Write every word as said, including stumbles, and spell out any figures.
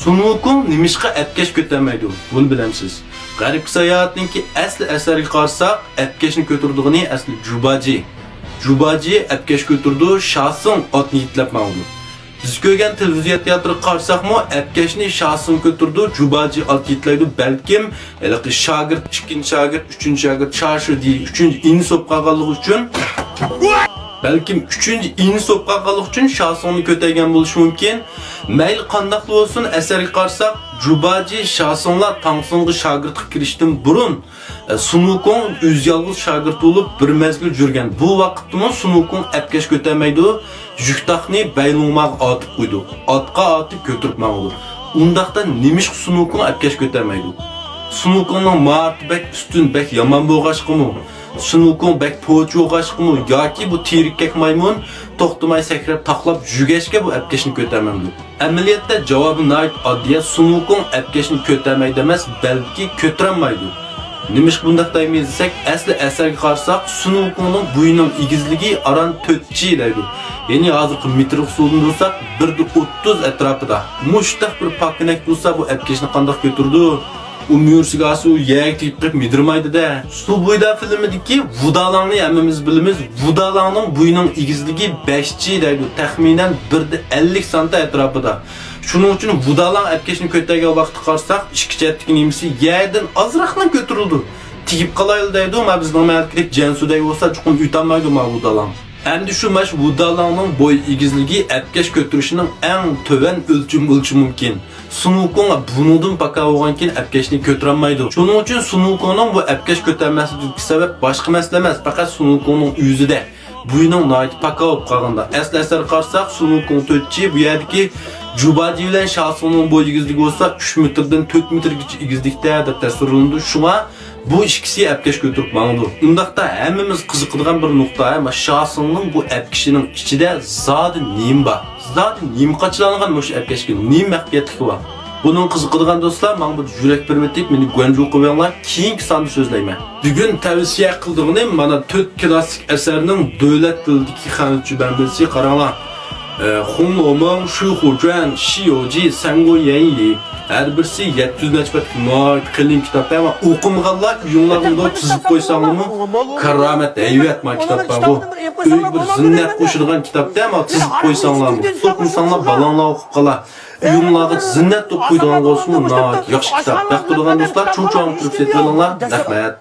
سۇن ۋۇكۇڭ نېمىشقا ئەپكەش كۆتەرمەيدۇ؟ بۇنى بىلەمسىز؟ غەربكە ساياھەتنىڭكى ئەسلى ئەسەرگە قارىساق، ئەپكەشنى كۆتۈرىدىغىنى ئەسلى جۇباجى. جۇباجى ئەپكەش كۆتۈرىدۇ، شاسىڭ ئاتنى يېتىلەپ ماڭىدۇ. بىز كۆرگەن تېلېۋىزىيە تىياتىرىغا قارىساقمۇ، ئەپكەشنى شاسىڭ كۆتۈرىدۇ، جۇباجى ئات يېتىلەيدۇ. بەلكىم ھېلىقى شاگىرت، ئىككىنچى شاگىرت، ئۈچىنچى شاگىرت، شاشۇ دېيى ئۈچىنچى ئىنىسى بولۇپ قالغانلىقى ئۈچۈن، بەلكىم ئۈچىنچى ئىنىسى بولۇپ قالغانلىقى ئۈچۈن شاسىڭنى كۆتەرگەن بولۇشى مۇمكىن. مەيلى قانداقلا بولسۇن، ئەسەرگە قارىساق، جۇباجى، شاسىڭلار تاڭسىڭغا شاگىرتقا كىرىشتىن بۇرۇن، ئە، سۇن ۋۇكۇڭ ئۆزى يالغۇز شاگىرت بولۇپ، بىر مەزگىل يۈرگەن. بۇ ۋاقىتتىمۇ سۇن ۋۇكۇڭ ئەپكەش كۆتەرمەيدۇ، يۈكتاقنى بەيلۇڭماغا ئارتىپ قويىدۇ. ئاتقا ئارتىپ كۆتۈرۈپ ماڭىدۇ. ئۇنداقتا نېمىشقا سۇن ۋۇكۇڭ ئەپكەش كۆتەرمەيدۇ؟ سۇن ۋۇكۇڭنىڭ ماھارىتى بەك ئۈستۈن، بەك يامان بولغاچقىمۇ؟ سۇن ۋۇكۇڭ بەك پوچى بولغاچقىمۇ؟ ياكى بۇ تېرىككەك مايمۇن توختىماي سەكرەپ تاقلاپ يۈرگەچكە بۇ ئەپكەشنى كۆتەرمەمدۇ؟ ئەمەلىيەتتە جاۋابى ناھايىتى ئاددىيە، سۇن ۋۇكۇڭ ئەپكەشنى كۆتەرمەيدۇ ئەمەس، بەلكى كۆتۈرەلمەيدۇ. نېمىشقا بۇنداق دەيمىز دېسەك، ئەسلى ئەسەرگە قارىساق، سۇن ۋۇكۇڭنىڭ بويىنىڭ ئېگىزلىكى ئاران تۆت چى دەيدۇ. يەنى ھازىرقى مېتىر ئۇسۇلىدىن تۇرساق، بىر دە ئوتتۇز ئەتراپىدا. مۇشتاق بىر پاكىنەك تۇرسا، بۇ ئەپكەشنى قانداق كۆتۈرىدۇ؟ ئۇ مۈرىسىگە ئالسا، ئۇ يەرگە تېگىپ قېلىپ مىدىرمايدۇ-دە. سۇ بويىدا فىلىمىدىكى ۋۇدالاڭنى ھەممىمىز بىلىمىز. ۋۇدالاڭنىڭ بويىنىڭ ئېگىزلىكى بەش چى دەيدۇ، تەخمىنەن بىر دە ئەللىك سانتا ئەتراپىدا. شۇنىڭ ئۈچۈن ۋۇدالاڭ ئەپكەشنى كۆتەرگەن ۋاقىتقا قارىساق، ئىككى چەتتىكى نېمىسى يەردىن ئازراقلا كۆتۈرۈلىدۇ. تېگىپ قالايلا دەيدۇ، ما بىزنىڭ مەھەللىدىكىدەك جەنسۇدەك بولسا چوقۇم ئۆتەلمەيدۇ ما ۋۇدالاڭ. ئەمدى شۇ ماش ۋۇدالاڭنىڭ بوي ئېگىزلىكى ئەپكەش كۆتۈرۈشنىڭ ئەڭ تۆۋەن ئۆلچىمى بولۇشى مۇمكىن. سۇن ۋۇكۇڭ بۇنىڭدىن پاكا بولغانكىن ئەپكەشنى كۆتۈرەلمەيدۇ. شۇنىڭ ئۈچۈن سۇن ۋۇكۇڭنىڭ بۇ ئەپكەش كۆتەرمەسلىكىدىكى سەۋەب باشقا مەسىلە ئەمەس، پەقەت سۇن ۋۇكۇڭنىڭ ئۆزىدە. بويىنىڭ ناھايىتى پاكا بولۇپ قالغاندا. ئەسلى ئەسەرگە قارىساق، سۇن ۋۇكۇڭ تۆت چى، بۇ يەردىكى جۇباجى بىلەن شاسىڭنىڭ بوي ئېگىزلىكى بولسا ئۈچ مېتىردىن تۆت مېتىرگىچە ئېگىزلىكتە دەپ تەسۋىرلىنىدۇ. شۇڭا بۇ ئىككىسى ئەپكەش كۆتۈرۈپ ماڭىدۇ. ئۇنداقتا ھەممىمىز قىزىقىدىغان بىر نۇقتا، ھە، شاسىڭنىڭ بۇ ئەپكىشىنىڭ ئىچىدە زادى نېمە بار؟ زادى نېمە قاچىلانغان مۇشۇ ئەپكەشكە؟ نېمە مەخپىيەتلىكى بار؟ بۇنىڭغا قىزىقىدىغان دوستلار، ماڭا بىر يۈرەك بېرىۋېتىپ، مېنى گۇەنجۇ قىلىۋېرىڭلار، كېيىنكى ساندا سۆزلەيمەن. بۈگۈن تەۋسىيە قىلىدىغىنىم مانا تۆت كىلاسسىك ئەسەرنىڭ دۆلەت تىلىدىكى خەنزۇچە بەندىسى، قاراڭلار. ئە، خۇڭلومىڭ، شۈخۇجۈەن، شىيوجى، سەنگۇيەنيى. ھەر بىرسى يەتتە يۈز نەچچە بەتلىك ناھايىتى قېلىن كىتاب. ئەمما ئوقۇمىغانلار ئۆيۈڭلاردا مۇنداق تىزىپ قويساڭلارمۇ، كارامەت، ھەيۋەت، ما كىتاب بارغۇ. ئۆيگە بىر زىننەت قوشىدىغان كىتابتا، ما تىزىپ قويساڭلارمۇ، ئوقۇمىساڭلار بالاڭلار ئوقۇپ قالار. ئۆيۈڭلارغا زىننەت بولۇپ قويىدىغان بولسىمۇ ناھايىتى ياخشى كىتاب. ياقتۇرىدىغان دوستلار چوڭ-چوڭ قىلىپ سېتىۋېلىڭلار. رەھمەت.